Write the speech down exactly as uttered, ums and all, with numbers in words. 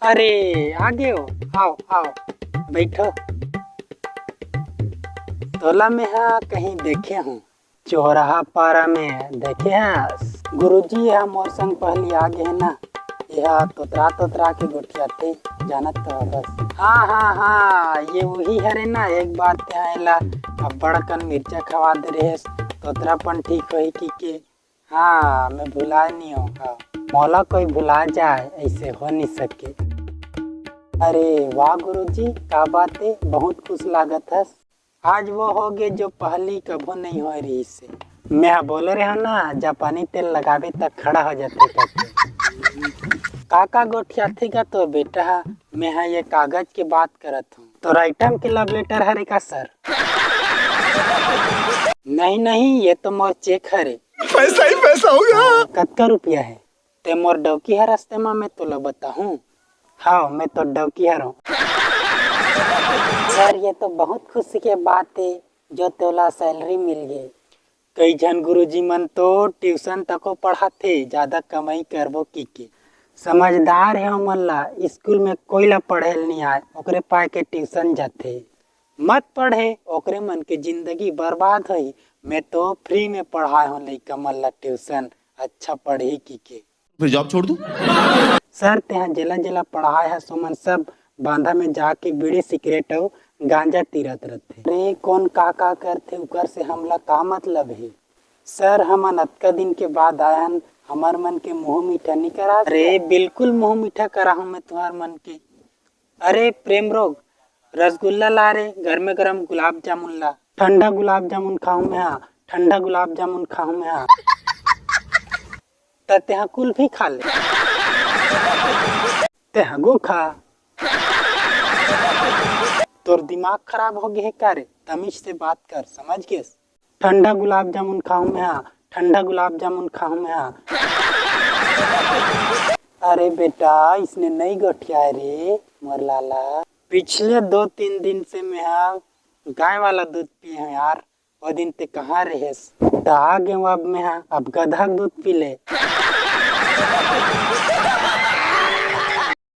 अरे, आ गेव। आव, आव, बइठो। तोला मेहा कहीं देखे हूँ। चोरहा पारा में देखे हस? गुरुजी, एहा मोर संग पहली आ गे हे ना, एहा तोतरा तोतरा के गोठियाथे, जानत तो हस। हाँ, हाँ, हाँ, ये वही हरे ना, एक बार तेहा एला अब्बड़ अकन मिर्चा खवा दे रहेस, तोतरापन ठीक होही कहिके। हाँ, मैं भुलाय नी हूँ। हाँ, मोला कोई भुला जाए, ऐसे हो नहीं सके। अरे वाह गुरुजी, का बात है, बहुत खुश लागत हस। आज वो हो गे जो पहली कभो नहीं होय रहिस हे। मैं हा बोले रहे ना, जापानी तेल लगाबे त खड़ा हो जाथे करके। का का गोठियाथे गा तोर बेटा हा? मैं हा ये कागज के बात करत हूँ। तोर आइटम के लव लेटर हरे का सर? नहीं नहीं, ये तो मोर चेक हरे। पैसा ही पैसा होगा। कतका रुपया है? ते मोर डौकी हरस ते मा मैं तोला बताहूँ। हाँ, मैं तो डौकी हरों। सर, ये तो बहुत खुशी के बात है जो तोला सैलरी मिल गई। कई झन गुरुजी मन तो ट्यूशन तको पढ़ाथे, ज्यादा कमाई करबो की के। समझदार है ओमन ला, स्कूल में कोई ला पढ़े ल नहीं आए, ओकरे पाए के ट्यूशन जाथे। मत पढ़े, ओकरे मन के जिंदगी बर्बाद होही। मैं तो फ्री में पढ़ाए हूँ लइका मन ला ट्यूशन, अच्छा पढ़ही की के। फिर जॉब छोड़ दूं? सर, तेहा जेला जेला पढ़ाए हस, ओमन सब बांधा में जाके बीड़ी सिगरेट अउ गांजा तीरत रथे। अरे, कौन का का करथे, उकर से हमला का मतलब हे? सर, हमन अतका दिन के बाद आए हन, हमर मन के मुंह मीठा नहीं करा। अरे, बिल्कुल मुंह मीठा करा हूँ मैं तुहार मन के। अरे प्रेम रोग, रसगुल्ला ला रे, गरमे गरम गुलाब जामुन ला। ठंडा गुलाब जामुन खाहूं मैं हा, ठंडा गुलाब जामुन खाहूं मैं हा। त तेहा कुल्फी खा ले। तेहा गो खा। तोर दिमाग खराब हो गे हे का रे? तमीज से बात कर, समझ गेस? ठंडा गुलाब जामुन खाहूं मैं हा, ठंडा गुलाब जामुन खाहूं मैं हा। अरे बेटा, इसने नहीं गोठियाए रे मोर लाला। पिछले दो तीन दिन से मैं हा गाय वाला दूध पिए हूँ यार। वो दिन ते कहाँ रहेस? त आ गेहूँ अब मैं हा, अब गधा के दूध पी ले।